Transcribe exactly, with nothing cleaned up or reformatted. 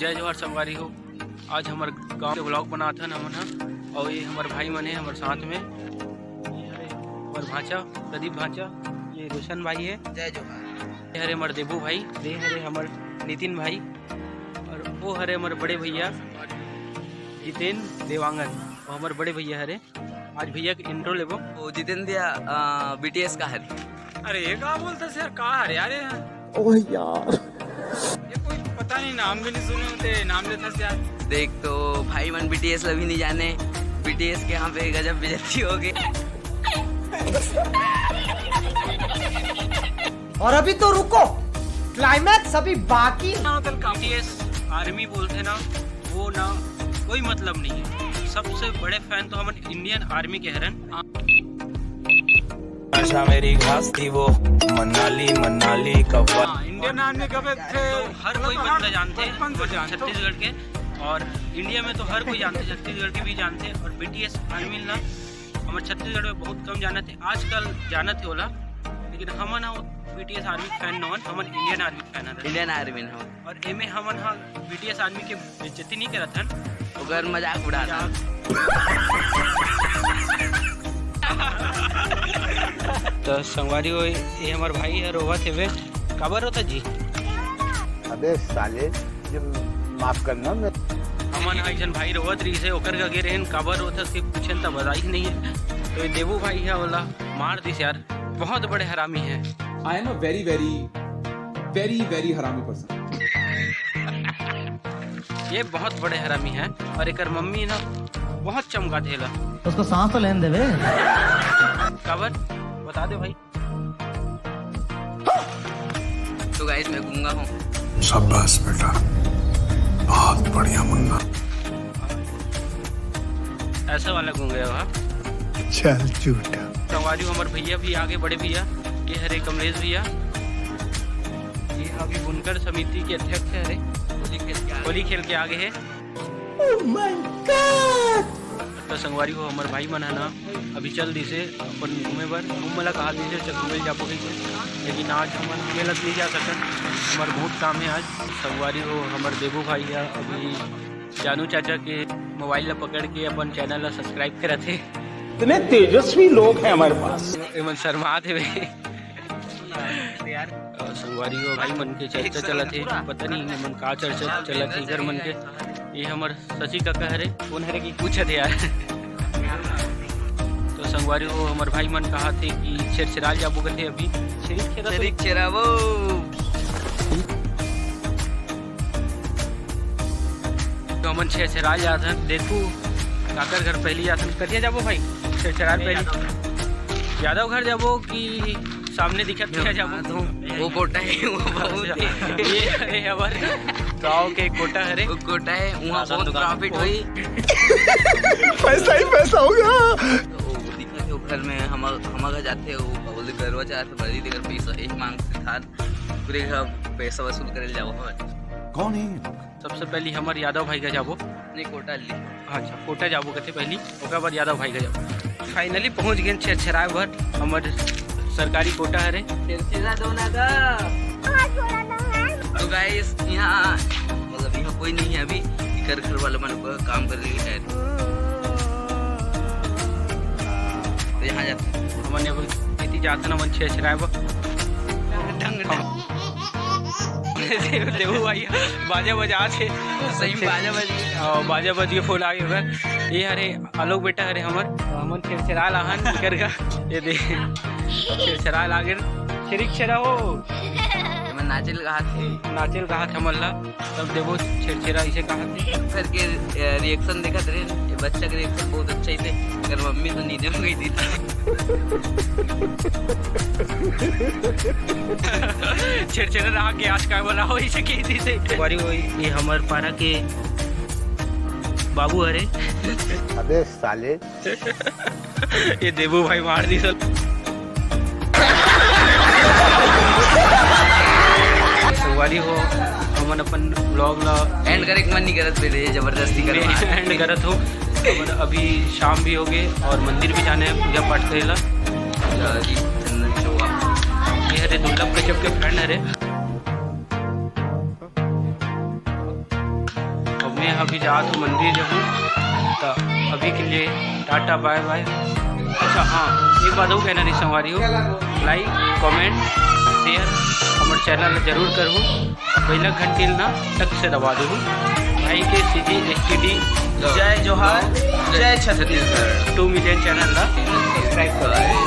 जय जोहार संगवारी हो, आज हमर गांव के vlog बनात हन हमन ह, अउ ये हमर भाई मन हे हमर साथ में, ये हरे हमर भांचा प्रदीप भांचा, ये रोशन भाई हे, जय जोहार। ये हरे हमर देबू भाई, ये हरे हमर नितिन भाई, अउ वो हरे हमर बड़े भैया जितेन देवांगन, वो हमर बड़े भैया हरे। आज भैया के intro लेबो। ओ जितेन भैया, आ, बीटीएस का हरे? अरे ये का बोलथस यार, का हरे यार ये? ओह यार। ये कोई पता नहीं, नाम भी नहीं सुने होते, नाम लेथस यार। देख तो भाई मन बीटीएस ला भी नहीं जाने, बीटीएस के यहाँ पे गजब बेइज्जती हो गई। और अभी तो रुको, climax अभी बाकी है। बीटीएस आर्मी बोलथे ना, वो ना कोई मतलब नहीं है। सबसे बड़े fan तो हमन इंडियन आर्मी के हरन। आशा मेरी घास थी वो, मनाली मनाली कव्वा। हाँ, इंडियन आर्मी कब थे? तो हर कोई बंदा जानथे, बचपन से जानथे छत्तीसगढ़ के, और इंडिया में तो हर कोई जानथे, छत्तीसगढ़ के भी जानथे। और बीटीएस आर्मी ला हमर छत्तीसगढ़ में बहुत कम जानथे, आजकल जानथे ओला, लेकिन हमन ह बीटीएस आर्मी fan नोहन, हमन इंडियन आर्मी fan हन। इंडियन आर्मी नोहन। और एमे हमन ह बीटीएस आर्मी के बेइज्जती नहीं करत हन, ओकर मजाक उड़ात हन। तो संगवारी हो, ये हमर भाई ह रोवत हेवे, काबर रोता जी? अबे साले, ये माफ करना मैं। हमन ह एक झन भाई रोवत रहिस हे, ओकर का गे रहेन, काबर रोथस के पूछेन त बताइस नहीं हे। तो ये देबू भाई ह ओला मार दिस यार, बहुत बड़े हरामी है। I am a very very very very हरामी person। ये बहुत बड़े हरामी है और एकर मम्मी ना बहुत चमका देला। उसको सांस तो लेने देवे। काबर बता दे भाई। तो गाइस, मैं गूंगा हूँ। शाबाश बेटा, बहुत बढ़िया मुन्ना। ऐसे वाला गूंगे हो आप। चल झूठा। संगवारी हो, हमर भैया भी आगे, बड़े भैया, ये हरे कमलेश भैया, ये अभी बुनकर समिति के अध्यक्ष हरे, होली खेल के आगे। होली खेल के आगे है। Oh my God! तो संगवारी हो, हमर भाई मन है ना, अभी चल दिसे अपन घूमे बर, घूमे ला कहा दिसे, चल घूमे जाबो कहिके, लेकिन आज हमन घूमे ला नहीं जा सकन, हमर बहुत काम है आज। संगवारी हो, हमर देबू भाई है अभी जानू चाचा के मोबाइल ला पकड़ के अपन चैनल ला सब्सक्राइब करत हे। इतने तेजस्वी लोग हैं हमारे पास। एमन शर्मात हेवे। अ, संगवारी हो, भाई मन के चर्चा चलत हे, पता नहीं एमन का चर्चा चलत हे इधर मन के। ये हमर शशि काका हरे, कौन हरे की पूछत हे यार। तो संगवारी हो, हमर भाई मन कहा थे कि छेरछेराल जाबो कथे अभी। छेरी छेरा तो छेरी छेरा वो। तो हमन छेरछेराल जात हन, देखू काकर घर पहली जात हन। कतिया जाबो भाई? छेरछेराल पहली। यादव घर जाबो कि सामने दिखत दिया जाबो? वो कोटा है, वो बहुत है। ये हरे हमर गांव के कोटा हरे। वो कोटा है, वहाँ बहुत profit होई। पैसा ही पैसा होगा। तो वो दिखत है, वो घर में हम, हम घर जाते, वो बोले गरवा जाते, बड़ी देर पैसा एक मांग खान पूरे घर पैसा वसूल करे जाओ। कौन है ये लोग? सबसे पहली हमर यादव भाई का जाबो। नहीं, कोटा ली। अच्छा, कोटा जाबो कथे पहली, ओकर बाद यादव भाई का जाबो। Finally पहुंच गए छेरछेराए बर, हमर सरकारी कोटा हरे। छेरछेरा दो ना का। तो गाइस, यहाँ मतलब यहाँ कोई नहीं है अभी, इकर घर वाले मन को काम कर रही है शायद। तो यहाँ जाते हैं। हमन एती जात हन, हमन छेरछेराए बर। ढंग, ढंग। देबू भाई बाजा बजा थे। सही में बाजा बज गया। हाँ, बाजा बज के फूल आ गए। ये हरे आलोक बेटा हरे हमर, हमन छेरछेराल आहन इकर का। ये दे, छेरछेराल आगे। छेरिक छेरा हो। हमन नाचे ल कहा थे। नाचे ल कहा थे हमन ला। तब देबो छेरछेरा इसे कहा थे। करके, अ, reaction देखत रहे। ये बच्चा के reaction बहुत अच्छा ही थे। अगर मम्मी तो नींदे में गई थी। छेरछेरा रहा के आज का बोला हो इसे कही थी से। बारी वो ये हमर पारा के बाबू हरे। अबे साले। ये देबू भाई मार दी सल। संगवारी हो, हमन अपन vlog ला end करे के मन नहीं करत, फिर ये जबरदस्ती करवा। End करत हो। हमन अभी शाम भी हो गए और मंदिर भी जाने हैं पूजा पाठ करेला। चंदन चौहा। ये हरे दुर्लभ कश्यप के friend हरे। अभी जात हूँ मंदिर जहूँ, तो अभी के लिए टाटा बाय बाय। अच्छा हाँ, एक बात अउ कहना रहिस संगवारी हो, like, comment, share हमर channel ला जरूर करहू, और बेल घंटी ला ना टक से दबा दू। भाई के CG STD जय जोहार, जय छत्तीसगढ़। Two million channel ला subscribe करो।